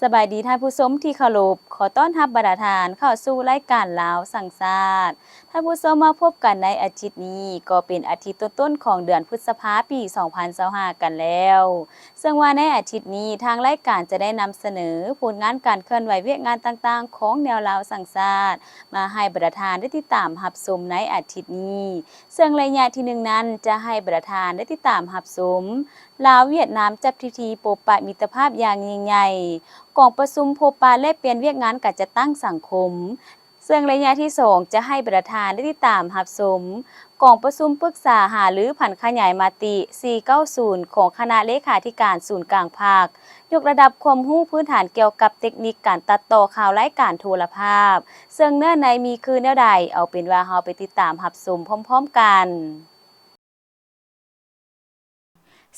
ສະບາຍດີທ່ານຜູ້ຊົມທີ່ເຄົາລົບ, ຂໍຕ້ອນຮັບບັນດາທ່ານເຂົ້າສູ່ລາຍການລາວສ້າງຊາດ. ທ່ານຜູ້ຊົມ, ມາພົບກັນໃນອາທິດນີ້ ກໍເປັນອາທິດຕົ້ນໆຂອງເດືອນພຶດສະພາປີສອງພັນຊາວຫ້າກັນແລ້ວ, ເຊິ່ງວ່າໃນອາທິດນີ້ ທາງລາຍການຈະໄດ້ນຳສະເໜີຜົນງານການເຄື່ອນໄຫວວຽກງານຕ່າງໆຂອງແນວລາວສ້າງຊາດ ມາໃຫ້ບັນດາທ່ານໄດ້ຕິດຕາມຮັບຊົມໃນອາທິດນີ້. ເຊິ່ງໄລຍະທີໜຶ່ງນັ້ນ ຈະໃຫ້ບັນດາທ່ານໄດ້ຕິດຕາມຮັບຊົມ ລາວຫວຽດນາມຈັດພິທີພົບປະມິດຕະພາບຢ່າງຍິ່ງໃຫຍ່, ກອງປະຊຸມພົບປະແລກປ່ຽນວຽກງານການຈັດຕັ້ງສັງຄົມ. ເຊິ່ງໄລຍະທີສອງ ຈະໃຫ້ບັນດາທ່ານໄດ້ຕິດຕາມຮັບຊົມ ກອງປະຊຸມປຶກສາຫາລືຜັນຂະຫຍາຍມະຕິ ສີ່ເກົ້າສູນ ຂອງຄະນະເລຂາທິການສູນກາງພັກ, ຍົກລະດັບຄວາມຮູ້ພື້ນຖານກ່ຽວກັບເຕັກນິກການຕັດຕໍ່ຂ່າວລາຍການໂທລະພາບ, ເຊິ່ງເນື້ອໃນມີຄືແນວໃດ, ເອົາເປັນວ່າເຮົາໄປຕິດຕາມຮັບຊົມພ້ອມໆກັນ.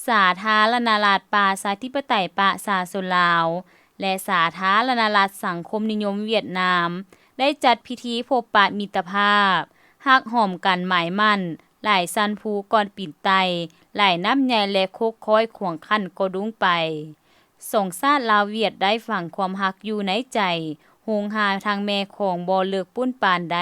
ສາທາລະນະລັດປະຊາທິປະໄຕປະຊາຊົນລາວ ແລະ ສາທາລະນະລັດສັງຄົມນິຍົມຫວຽດນາມ ໄດ້ຈັດພິທີພົບປະມິດຕະພາບ, ຮັກຫອມກັນໝາຍໝັ້ນ, ຫຼາຍຊັ້ນພູກ່ອນປີນໄຕ່, ຫຼາຍນ້ຳໃຫຍ່ ແລະ ໂຄກຄ້ອຍຂວາງຂັ້ນກໍດຸງໄປ. ສອງຊາດລາວຫວຽດໄດ້ຝັງຄວາມຮັກຢູ່ໃນໃຈ, ໂຮງຮ່າທາງແມ່ຂອງບໍ່ເລິກປຸ້ນປານໃດ,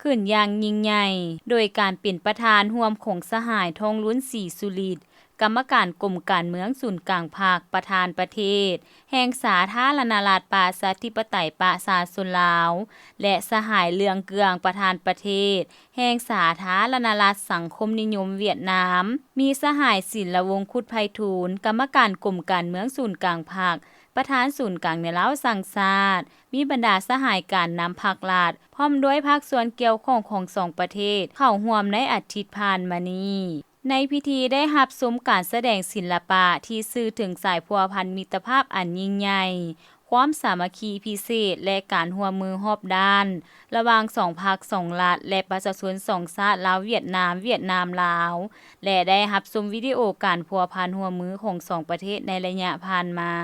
ຂຶ້ນຢ່າງຍິ່ງໃຫຍ່ ໂດຍການເປັນປະທານຮ່ວມຂອງສະຫາຍ ທອງລຸນ ສີສຸລິດ, ກຳມະການກົມການເມືອງສູນກາງພັກ, ປະທານປະເທດແຫ່ງສາທາລະນະລັດປະຊາທິປະໄຕປະຊາຊົນລາວ ແລະ ສະຫາຍ ເລື່ອງເກືອງ, ປະທານປະເທດ ແຫ່ງສາທາລະນະລັດສັງຄົມນິຍົມຫວຽດນາມ, ມີສະຫາຍ ສິນລະວົງ ຄຸດໄພທູນ, ກຳມະການກົມການເມືອງສູນກາງພັກ, ປະທານສູນກາງແນວລາວສ້າງຊາດ, ມີບັນດາສະຫາຍການນຳພັກລັດ, ພ້ອມດ້ວຍພາກສ່ວນກ່ຽວຂ້ອງຂອງສອງປະເທດ ເຂົ້າຮ່ວມໃນອາທິດຜ່ານມານີ້. ໃນພິທີໄດ້ຮັບຊົມການສະແດງສິລະປະທີ່ສື່ເຖິງສາຍພົວພັນມິດຕະພາບອັນຍິ່ງໃຫຍ່, ຄວາມສາມັກຄີພິເສດ ແລະ ການຮ່ວມມືຮອບດ້ານ ລະຫວ່າງສອງພັກສອງລັດ ແລະ ປະຊາຊົນສອງຊາດ ລາວ-ຫວຽດນາມ, ຫວຽດນາມ-ລາວ ແລະ ໄດ້ຮັບຊົມວິດີໂອການພົວພັນຮ່ວມມືຂອງສອງປະເທດໃນໄລຍະຜ່ານມາ.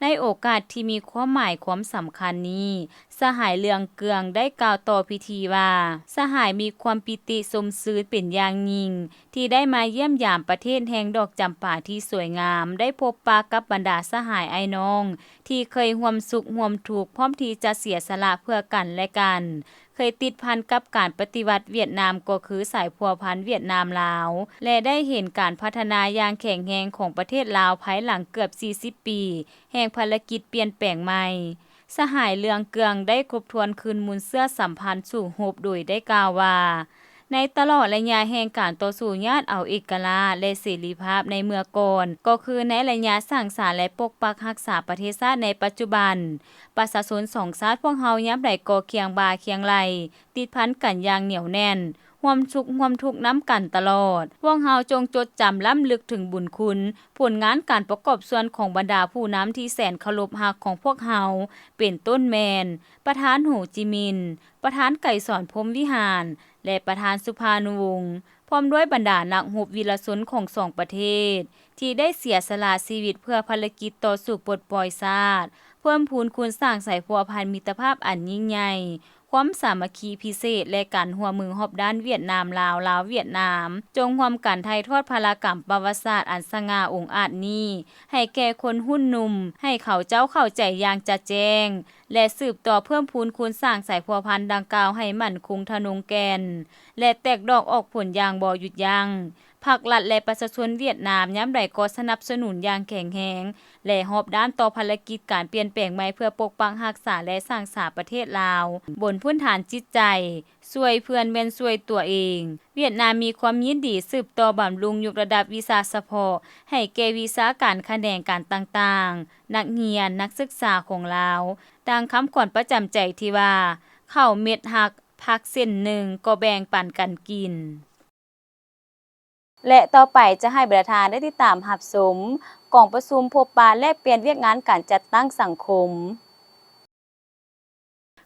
ໃນໂອກາດທີ່ມີຄວາມໝາຍຄວາມສຳຄັນນີ້, ສະຫາຍ ເລື່ອງເກືອງ ໄດ້ກ່າວຕໍ່ພິທີວ່າ, ສະຫາຍມີຄວາມປີຕິຊົມຊື່ນເປັນຢ່າງຍິ່ງ ທີ່ໄດ້ມາຢ້ຽມຢາມປະເທດແຫ່ງດອກຈຳປາທີ່ສວຍງາມ, ໄດ້ພົບປະກັບບັນດາສະຫາຍອ້າຍນ້ອງທີ່ເຄີຍຮ່ວມສຸກຮ່ວມທຸກ, ພ້ອມທີ່ຈະເສຍສະຫຼະເພື່ອກັນແລະກັນ, ເຄີຍຕິດພັນກັບການປະຕິວັດຫວຽດນາມ ກໍຄືສາຍພົວພັນຫວຽດນາມ-ລາວ ແລະ ໄດ້ເຫັນການພັດທະນາຢ່າງແຂງແຮງຂອງປະເທດລາວ ພາຍຫຼັງເກືອບສີ່ສິບປີແຫ່ງພາລະກິດປ່ຽນແປງໃໝ່. ສະຫາຍ ເລື່ອງເກືອງ ໄດ້ທົບທວນຄືນມູນເຊື້ອສຳພັນສູ້ຮົບ ໂດຍໄດ້ກ່າວວ່າ, ໃນຕະຫຼອດໄລຍະແຫ່ງການຕໍ່ສູ້ຍາດເອົາເອກະລາດ ແລະ ເສລີພາບໃນເມື່ອກ່ອນ, ກໍຄືໃນໄລຍະສ້າງສານ ແລະ ປົກປັກຮັກສາປະເທດຊາດໃນປັດຈຸບັນ, ປະຊາຊົນສອງຊາດພວກເຮົາຍາມໃດກໍຄຽງບ່າຄຽງໄຫຼ່, ຕິດພັນກັນຢ່າງໜຽວແໜ້ນ, ຮ່ວມສຸກຮ່ວມທຸກນຳກັນຕະຫຼອດ. ພວກເຮົາຈົ່ງຈົດຈຳລ້ຳລຶກເຖິງບຸນຄຸນ, ຜົນງານການປະກອບສ່ວນຂອງບັນດາຜູ້ນຳທີ່ແສນເຄົາລົບຮັກຂອງພວກເຮົາ, ເປັນຕົ້ນແມ່ນ ປະທານ ໂຮຈິມິນ, ປະທານ ໄກສອນ ພົມວິຫານ ແລະ ປະທານ ສຸພານຸວົງ, ພ້ອມດ້ວຍບັນດານັກຮົບວິລະຊົນຂອງສອງປະເທດ ທີ່ໄດ້ເສຍສະຫຼະຊີວິດເພື່ອພາລະກິດຕໍ່ສູ້ປົດປ່ອຍຊາດ, ເພີ່ມພູນຄູນສ້າງສາຍພົວພັນມິດຕະພາບອັນຍິ່ງໃຫຍ່, ຄວາມສາມັກຄີພິເສດ ແລະ ການຮ່ວມມືຮອບດ້ານຫວຽດນາມ-ລາວ, ລາວ-ຫວຽດນາມ, ຈົ່ງຮ່ວມກັນຖ່າຍທອດພາລະກຳປະຫວັດສາດອັນສະຫງ່າອົງອາດນີ້ ໃຫ້ແກ່ຄົນຮຸ່ນໜຸ່ມ, ໃຫ້ເຂົາເຈົ້າເຂົ້າໃຈຢ່າງຈະແຈ້ງ ແລະ ສືບຕໍ່ເພີ່ມພູນຄູນສ້າງສາຍພົວພັນດັ່ງກ່າວໃຫ້ໝັ້ນຄົງທະນົງແກ່ນ ແລະ ແຕກດອກອອກຜົນຢ່າງບໍ່ຢຸດຢັ້ງ. ພັກລັດ ແລະ ປະຊາຊົນຫວຽດນາມຍາມໃດກໍສະໜັບສະໜູນຢ່າງແຂງແຮງ ແລະ ຮອບດ້ານຕໍ່ພາລະກິດການປ່ຽນແປງໃໝ່ເພື່ອປົກປັກຮັກສາ ແລະ ສ້າງສາປະເທດລາວ ບົນພື້ນຖານຈິດໃຈ ຊ່ວຍເພື່ອນແມ່ນຊ່ວຍຕົວເອງ. ຫວຽດນາມມີຄວາມຍິນດີສືບຕໍ່ບຳລຸງຍົກລະດັບວິຊາສະເພາະໃຫ້ແກ່ວິຊາການຂະແໜງການຕ່າງໆ, ນັກຮຽນ, ນັກສຶກສາຂອງລາວ, ດັ່ງຄຳຂວັນປະຈຳໃຈທີ່ວ່າ, ເຂົ້າເມັດຮັກ, ຜັກເສັ້ນໜຶ່ງກໍແບ່ງປັນກັນກິນ. ແລະ ຕໍ່ໄປຈະໃຫ້ບັນດາທ່ານໄດ້ຕິດຕາມຮັບຊົມ ກອງປະຊຸມພົບປະແລກປ່ຽນວຽກງານການຈັດຕັ້ງສັງຄົມ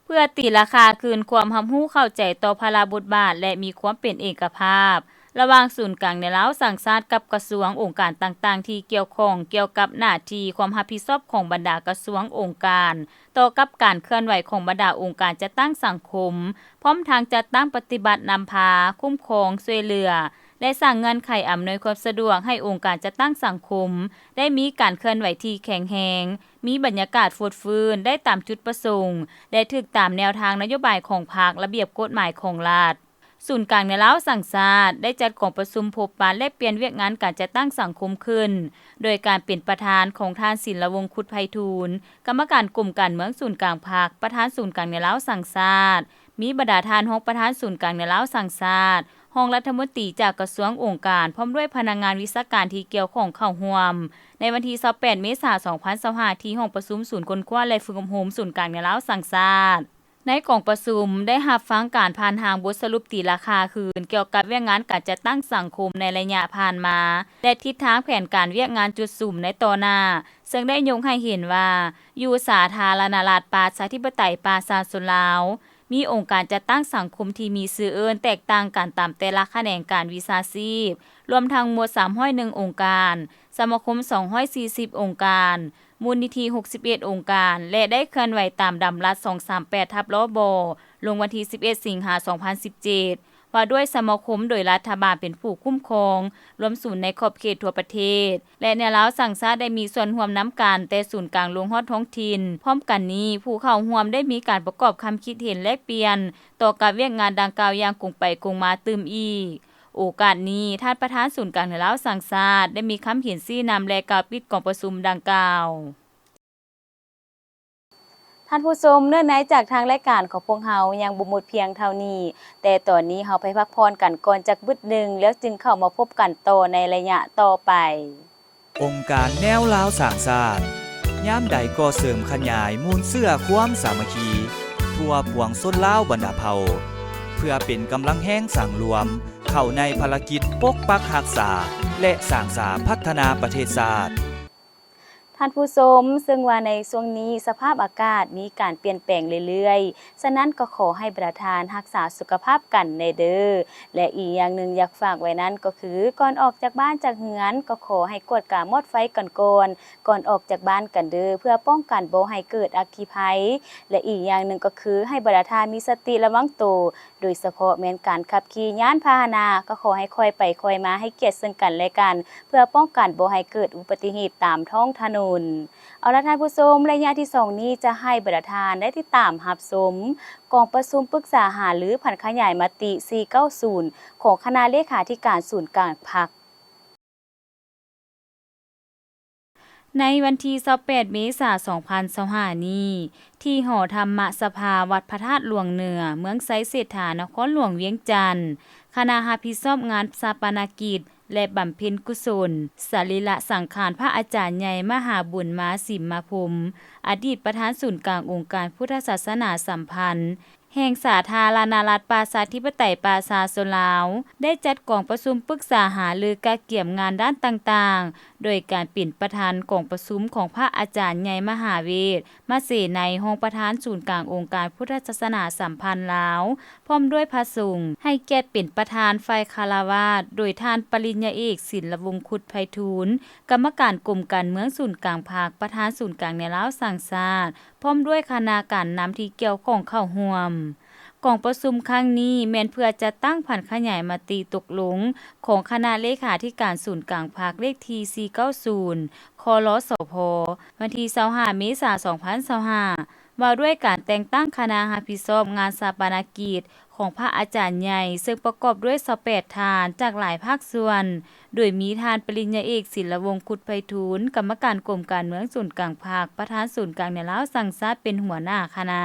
ເພື່ອຕີລາຄາຄືນຄວາມຮັບຮູ້ເຂົ້າໃຈຕໍ່ພາລະບົດບາດ ແລະ ມີຄວາມເປັນເອກະພາບ ລະຫວ່າງສູນກາງແນວລາວສ້າງຊາດກັບກະຊວງ, ອົງການຕ່າງໆທີ່ກ່ຽວຂ້ອງ ກ່ຽວກັບໜ້າທີ່ຄວາມຮັບຜິດຊອບຂອງບັນດາກະຊວງ, ອົງການ ຕໍ່ກັບການເຄື່ອນໄຫວຂອງບັນດາອົງການຈັດຕັ້ງສັງຄົມ, ພ້ອມທັງຈັດຕັ້ງປະຕິບັດນຳພາ, ຄຸ້ມຄອງ, ຊ່ວຍເຫຼືອ, ແລະ ສ້າງເງື່ອນໄຂອຳນວຍຄວາມສະດວກໃຫ້ອົງການຈັດຕັ້ງສັງຄົມໄດ້ມີການເຄື່ອນໄຫວທີ່ແຂງແຮງ, ມີບັນຍາກາດຟົດຟື້ນໄດ້ຕາມຈຸດປະສົງ ແລະ ຖືກຕາມແນວທາງນະໂຍບາຍຂອງພັກ, ລະບຽບກົດໝາຍຂອງລັດ. ສູນກາງແນວລາວສ້າງຊາດ ໄດ້ຈັດກອງປະຊຸມພົບປະແລກປ່ຽນວຽກງານການຈັດຕັ້ງສັງຄົມຂຶ້ນ ໂດຍການເປັນປະທານຂອງທ່ານ ສິນລະວົງ ຄຸດໄພທູນ, ກຳມະການກົມການເມືອງສູນກາງພັກ, ປະທານສູນກາງແນວລາວສ້າງຊາດ, ມີບັນດາທ່ານຮອງປະທານສູນກາງແນວລາວສ້າງຊາດ, ຮອງລັດຖະມົນຕີຈາກກະຊວງອົງການ ພ້ອມດ້ວຍພະນັກງານວິຊາການທີ່ກ່ຽວຂ້ອງເຂົ້າຮ່ວມ ໃນວັນທີຊາວແປດ ເມສາ ສອງພັນຊາວຫ້າ ທີ່ຫ້ອງປະຊຸມສູນຄົ້ນຄວ້າ ແລະ ຝຶກອົບຮົມສູນກາງແນວລາວສ້າງຊາດ. ໃນກອງປະຊຸມໄດ້ຮັບຟັງການຜ່ານຮ່າງບົດສະຫຼຸບຕີລາຄາຄືນ ກ່ຽວກັບວຽກງານການຈັດຕັ້ງສັງຄົມໃນໄລຍະຜ່ານມາ ແລະ ທິດທາງແຜນການວຽກງານຈຸດສຸມໃນຕໍ່ໜ້າ, ເຊິ່ງໄດ້ຍົກໃຫ້ເຫັນວ່າ ຢູ່ສາທາລະນະລັດປະຊາທິປະໄຕປະຊາຊົນລາວ ມີອົງການຈັດຕັ້ງສັງຄົມທີ່ມີຊື່ເອີ້ນແຕກຕ່າງກັນຕາມແຕ່ລະຂະແໜງການວິຊາຊີບ, ລວມທັງໝົດສາມຮ້ອຍເອັດອົງການ, ສະມາຄົມສອງຮ້ອຍສີ່ສິບອົງການ, ມູນນິທິຫົກສິບເອັດອົງການ ແລະ ໄດ້ເຄື່ອນໄຫວຕາມດຳລັດສອງສາມແປດທັບ ລບ ລົງວັນທີສິບເອັດ ສິງຫາ ສອງພັນສິບເຈັດ ວ່າດ້ວຍສະມາຄົມໂດຍລັດຖະບານເປັນຜູ້ຄຸ້ມຄອງ, ລວມສູນໃນຂອບເຂດທົ່ວປະເທດ ແລະ ແນວລາວສ້າງຊາດໄດ້ມີສ່ວນຮ່ວມນຳກັນແຕ່ສູນກາງລົງຮອດທ້ອງຖິ່ນ. ພ້ອມກັນນີ້, ຜູ້ເຂົ້າຮ່ວມໄດ້ມີການປະກອບຄຳຄິດເຫັນແລກປ່ຽນຕໍ່ກັບວຽກງານດັ່ງກ່າວຢ່າງກົງໄປກົງມາຕື່ມອີກ. ໂອກາດນີ້, ທ່ານປະທານສູນກາງແນວລາວສ້າງຊາດ ໄດ້ມີຄຳເຫັນຊີ້ນຳ ແລະ ກ່າວປິດກອງປະຊຸມດັ່ງກ່າວ. ທ່ານຜູ້ຊົມ, ເນື້ອໃນຈາກທາງລາຍການຂອງພວກເຮົາຍັງບໍ່ໝົດພຽງເທົ່ານີ້, ແຕ່ຕອນນີ້ເຮົາໄປພັກຜ່ອນກັນກ່ອນຈັກບຶດໜຶ່ງ ແລ້ວຈຶ່ງເຂົ້າມາພົບກັນຕໍ່ໃນໄລຍະຕໍ່ໄປ. ອົງການແນວລາວສ້າງຊາດ ຍາມໃດກໍເສີມຂະຫຍາຍມູນເຊື້ອຄວາມສາມັກຄີທົ່ວປວງຊົນລາວບັນດາເຜົ່າ ເພື່ອເປັນກຳລັງແຮງສັງລວມເຂົ້າໃນພາລະກິດປົກປັກຮັກສາ ແລະ ສ້າງສາພັດທະນາປະເທດຊາດ. ທ່ານຜູ້ຊົມ, ເຊິ່ງວ່າໃນຊ່ວງນີ້ສະພາບອາກາດມີການປ່ຽນແປງເລື້ອຍໆ, ສະນັ້ນກໍຂໍໃຫ້ບັນດາທ່ານຮັກສາສຸຂະພາບກັນແດ່ເດີ້. ແລະ ອີກຢ່າງໜຶ່ງຢາກຝາກໄວ້ນັ້ນກໍຄື ກ່ອນອອກຈາກບ້ານຈາກເຮືອນ ກໍຂໍໃຫ້ກວດກາມອດໄຟກັນກ່ອນ ກ່ອນອອກຈາກບ້ານກັນເດີ້ ເພື່ອປ້ອງກັນບໍ່ໃຫ້ເກີດອັກຄີໄພ. ແລະ ອີກຢ່າງໜຶ່ງກໍຄື ໃຫ້ບັນດາທ່ານມີສະຕິລະວັງໂຕ ໂດຍສະເພາະແມ່ນການຂັບຂີ່ຍານພາຫະນະ ກໍຂໍໃຫ້ຄ່ອຍໄປຄ່ອຍມາ ໃຫ້ກຽດເຊິ່ງກັນແລະກັນ ເພື່ອປ້ອງກັນບໍ່ໃຫ້ເກີດອຸບັດຕິເຫດຕາມທ້ອງຖະໜົນ. ເອົາລະທ່ານຜູ້ຊົມ, ໄລຍະທີສອງນີ້ຈະໃຫ້ບັນດາທ່ານໄດ້ຕິດຕາມຮັບຊົມກອງປະຊຸມປຶກສາຫາລືຜັນຂະຫຍາຍມະຕິ ສີ່ເກົ້າສູນ ຂອງຄະນະເລຂາທິການສູນກາງພັກ. ໃນວັນທີຊາວແປດ ເມສາ ສອງພັນຊາວຫ້ານີ້ ທີ່ຫໍທຳມະສະພາວັດພະທາດຫຼວງເໜືອ ເມືອງໄຊເສດຖາ ນະຄອນຫຼວງວຽງຈັນ, ຄະນະຮັບຜິດຊອບງານຊາປະນະກິດ ແລະ ບຳເພັນກຸສົນສະລີລະສັງຂານພະອາຈານໃຫຍ່ ມະຫາບຸນມາ ສິມມະພົມ, ອະດີດປະທານສູນກາງອົງການພຸດທະສາສະໜາສຳພັນ ແຫ່ງສາທາລະນະລັດປະຊາທິປະໄຕປະຊາຊົນລາວ ໄດ້ຈັດກອງປະຊຸມປຶກສາຫາລືກະກຽມງານດ້ານຕ່າງໆ ໂດຍການເປັນປະທານກອງປະຊຸມຂອງພະອາຈານໃຫຍ່ ມະຫາເວດ ມະເສໄນ ຮອງປະທານສູນກາງອົງການພຸດທະສາສະໜາສຳພັນລາວ ພ້ອມດ້ວຍພະສົງ, ໃຫ້ກຽດເປັນປະທານຝ່າຍຄາລະວາດ ໂດຍທ່ານປະລິນຍາເອກ ສິນລະວົງ ຄຸດໄພທູນ ກຳມະການກົມການເມືອງສູນກາງພັກ, ປະທານສູນກາງແນວລາວສ້າງຊາດ ພ້ອມດ້ວຍຄະນະການນຳທີ່ກ່ຽວຂ້ອງເຂົ້າຮ່ວມ. ກອງປະຊຸມຄັ້ງນີ້ແມ່ນເພື່ອຈັດຕັ້ງຜັນຂະຫຍາຍມະຕິຕົກລົງຂອງຄະນະເລຂາທິການສູນກາງພັກເລກທີ ສີ່ເກົ້າສູນ ຄລສພ ວັນທີຊາວຫ້າ ເມສາ ສອງພັນຊາວຫ້າ ວ່າດ້ວຍການແຕ່ງຕັ້ງຄະນະຮັບຜິດຊອບງານຊາປະນະກິດຂອງພະອາຈານໃຫຍ່ ເຊິ່ງປະກອບດ້ວຍຊາວແປດທ່ານຈາກຫຼາຍພາກສ່ວນ, ໂດຍມີທ່ານປະລິນຍາເອກ ສິນລະວົງ ຄຸດໄພທູນ ກຳມະການກົມການເມືອງສູນກາງພັກ, ປະທານສູນກາງແນວລາວສ້າງຊາດ ເປັນຫົວໜ້າຄະນະ.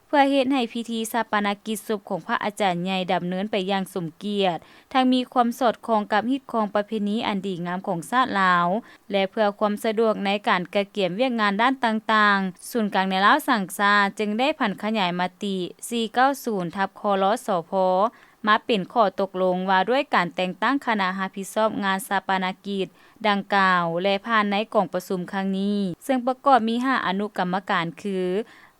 ເພື່ອເຮັດໃຫ້ພິທີຊາປະນະກິດສົບຂອງພະອາຈານໃຫຍ່ດຳເນີນໄປຢ່າງສົມກຽດ, ທັງມີຄວາມສອດຄ່ອງກັບຮີດຄອງປະເພນີອັນດີງາມຂອງຊາດລາວ ແລະ ເພື່ອຄວາມສະດວກໃນການກະກຽມວຽກງານດ້ານຕ່າງໆ, ສູນກາງແນວລາວສ້າງຊາດຈຶ່ງໄດ້ຜັນຂະຫຍາຍມະຕິ ສີ່ເກົ້າສູນ ທັບ ຄລສພ ມາເປັນຂໍ້ຕົກລົງວ່າດ້ວຍການແຕ່ງຕັ້ງຄະນະຮັບຜິດຊອບງານຊາປະນະກິດດັ່ງກ່າວ ແລະ ຜ່ານໃນກອງປະຊຸມຄັ້ງນີ້, ເຊິ່ງປະກອບມີຫ້າອະນຸກຳມະການຄື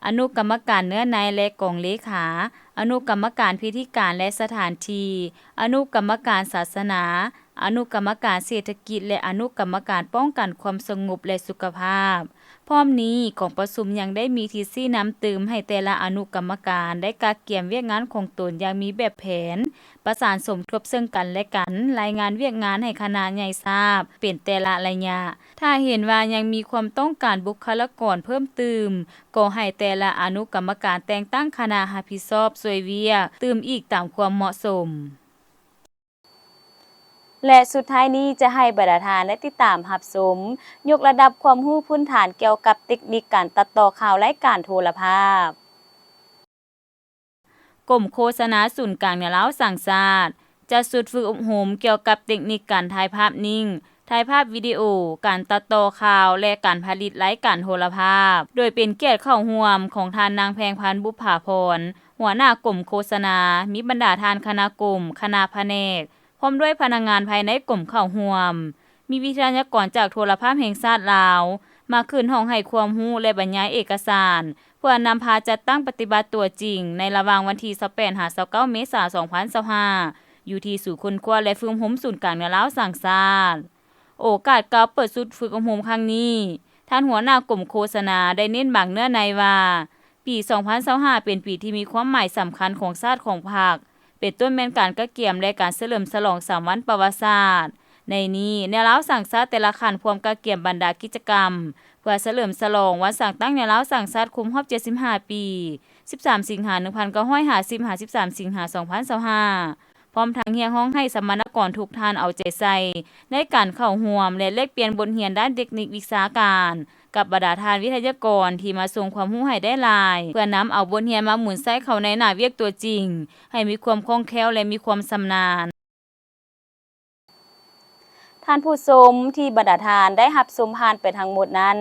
ອະນຸກຳມະການເນື້ອໃນ ແລະ ກອງເລຂາ, ອະນຸກຳມະການພິທີການ ແລະ ສະຖານທີ່, ອະນຸກຳມະການສາສະໜາ, ອະນຸກຳມະການເສດຖະກິດ ແລະ ອະນຸກຳມະການປ້ອງກັນຄວາມສະຫງົບ ແລະ ສຸຂະພາບ. ພ້ອມນີ້ ກອງປະຊຸມຍັງໄດ້ມີທິດຊີ້ນຳຕື່ມໃຫ້ແຕ່ລະອະນຸກຳມະການໄດ້ກະກຽມວຽກງານຂອງຕົນຢ່າງມີແບບແຜນ, ປະສານສົມທົບເຊິ່ງກັນແລະກັນ, ລາຍງານວຽກງານໃຫ້ຄະນະໃຫຍ່ຊາບເປັນແຕ່ລະໄລຍະ. ຖ້າເຫັນວ່າຍັງມີຄວາມຕ້ອງການບຸກຄະລາກອນເພີ່ມຕື່ມ, ກໍໃຫ້ແຕ່ລະອະນຸກຳມະການແຕ່ງຕັ້ງຄະນະຮັບຜິດຊອບຊ່ວຍວຽກຕື່ມອີກຕາມຄວາມເໝາະສົມ. ແລະ ສຸດທ້າຍນີ້ຈະໃຫ້ບັນດາທ່ານໄດ້ຕິດຕາມຮັບຊົມ ຍົກລະດັບຄວາມຮູ້ພື້ນຖານກ່ຽວກັບເຕັກນິກການຕັດຕໍ່ຂ່າວລາຍການໂທລະພາບ. ກົມໂຄສະນາສູນກາງແນວລາວສ້າງຊາດ ຈັດຊຸດຝຶກອົບຮົມກ່ຽວກັບເຕັກນິກການຖ່າຍພາບນິ້ງ, ຖ່າຍພາບວິດີໂອ, ການຕັດຕໍ່ຂ່າວ ແລະ ການຜະລິດລາຍການໂທລະພາບ, ໂດຍເປັນກຽດເຂົ້າຮ່ວມຂອງທ່ານນາງ ແພງພັນ ບຸບຜາພອນ, ຫົວໜ້າກົມໂຄສະນາ, ມີບັນດາທ່ານຄະນະກົມ, ຄະນະພະແນກ, ພ້ອມດ້ວຍພະນັກງານພາຍໃນກົມເຂົ້າຮ່ວມ, ມີວິທະຍາກອນຈາກໂທລະພາບແຫ່ງຊາດລາວ ມາຂຶ້ນຫ້ອງໃຫ້ຄວາມຮູ້ ແລະ ບັນຍາຍເອກະສານ ເພື່ອນຳພາຈັດຕັ້ງປະຕິບັດຕົວຈິງ ໃນລະຫວ່າງວັນທີຊາວແປດຫາຊາວເກົ້າເມສາສອງພັນຊາວຫ້າ ຢູ່ທີ່ສູນຄົ້ນຄວ້າ ແລະ ຝຶກອົບຮົມສູນກາງແນວລາວສ້າງຊາດ. ໂອກາດກ່າວເປີດຊຸດຝຶກອົບຮົມຄັ້ງນີ້, ທ່ານຫົວໜ້າກົມໂຄສະນາໄດ້ເນັ້ນບາງເນື້ອໃນວ່າ, ປີສອງພັນຊາວຫ້າເປັນປີທີ່ມີຄວາມໝາຍສຳຄັນຂອງຊາດຂອງພັກ, ເປັນຕົ້ນແມ່ນການກະກຽມ ແລະ ການສະເຫຼີມສະຫຼອງສາມວັນປະຫວັດສາດ. ໃນນີ້, ແນວລາວສ້າງຊາດແຕ່ລະຂັ້ນພວມກະກຽມບັນດາກິດຈະກຳ ເພື່ອສະເຫຼີມສະຫຼອງວັນສ້າງຕັ້ງແນວລາວສ້າງຊາດຄົບຮອບເຈັດສິບຫ້າປີ, ສິບສາມສິງຫາ ໜຶ່ງພັນເກົ້າຮ້ອຍຫ້າສິບ ຫາ ສິບສາມສິງຫາ ສອງພັນຊາວຫ້າ. ພ້ອມທັງຮຽກຮ້ອງໃຫ້ສຳມະນາກອນທຸກທ່ານເອົາໃຈໃສ່ໃນການເຂົ້າຮ່ວມ ແລະ ແລກປ່ຽນບົດຮຽນດ້ານເຕັກນິກວິຊາການ ກັບບັນດາທ່ານວິທະຍາກອນທີ່ມາສົ່ງຄວາມຮູ້ໃຫ້ໄດ້ຫຼາຍ, ເພື່ອນຳເອົາບົດຮຽນມາໝູນໃຊ້ເຂົ້າໃນໜ້າວຽກຕົວຈິງ ໃຫ້ມີຄວາມຄ່ອງແຄ້ວ ແລະ ມີຄວາມຊຳນານ. ທ່ານຜູ້ຊົມ, ທີ່ບັນດາທ່ານໄດ້ຮັບຊົມຜ່ານໄປທັງໝົດນັ້ນ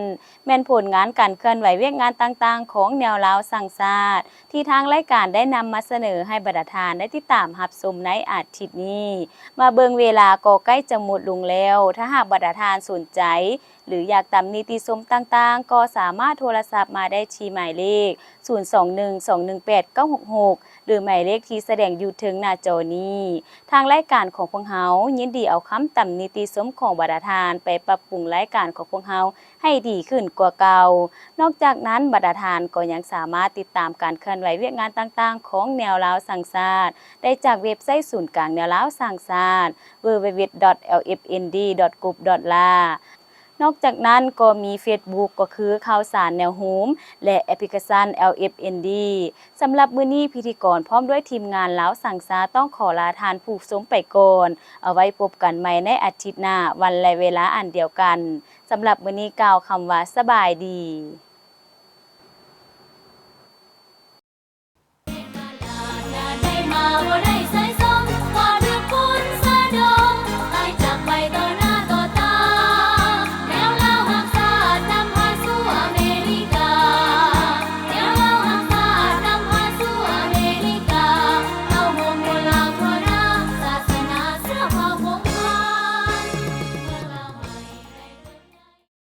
ແມ່ນຜົນງານການເຄື່ອນໄຫວວຽກງານຕ່າງໆຂອງແນວລາວສ້າງຊາດ ທີ່ທາງລາຍການໄດ້ນຳມາສະເໜີໃຫ້ບັນດາທ່ານໄດ້ຕິດຕາມຮັບຊົມໃນອາທິດນີ້. ມາເບິ່ງເວລາກໍໃກ້ຈະໝົດລົງແລ້ວ, ຖ້າຫາກບັນດາທ່ານສົນໃຈ ຫຼື ຢາກຕຳນິຕິຊົມຕ່າງໆ ກໍສາມາດໂທລະສັບມາໄດ້ທີ່ໝາຍເລກ ສູນສອງໜຶ່ງສອງໜຶ່ງແປດເກົ້າຫົກຫົກ ຫຼື ໝາຍເລກທີ່ສະແດງຢູ່ເທິງໜ້າຈໍນີ້. ທາງລາຍການຂອງພວກເຮົາຍິນດີເອົາຄຳຕຳນິຕິຊົມຂອງບັນດາທ່ານໄປປັບປຸງລາຍການຂອງພວກເຮົາ ໃຫ້ດີຂຶ້ນກວ່າເກົ່າ. ນອກຈາກນັ້ນ, ບັນດາທ່ານກໍຍັງສາມາດຕິດຕາມການເຄື່ອນໄຫວວຽກງານຕ່າງໆຂອງແນວລາວສ້າງຊາດ ໄດ້ຈາກເວັບໄຊສູນກາງແນວລາວສ້າງຊາດ www.lfnd.gov.la. ນອກຈາກນັ້ນກໍມີເຟສບຸກ ກໍຄືຂ່າວສານແນວໂຮມ ແລະ ແອັບພລິເຄຊັນ LFND. ສຳລັບມື້ນີ້ ພິທີກອນພ້ອມດ້ວຍທີມງານລາວສ້າງຊາດ ຕ້ອງຂໍລາທ່ານຜູ້ຊົມໄປກ່ອນ. ເອົາໄວ້ພົບກັນໃໝ່ໃນອາທິດໜ້າ, ວັນ ແລະ ເວລາອັນດຽວກັນ. ສຳລັບມື້ນີ້ກ່າວຄຳວ່າສະບາຍດີ.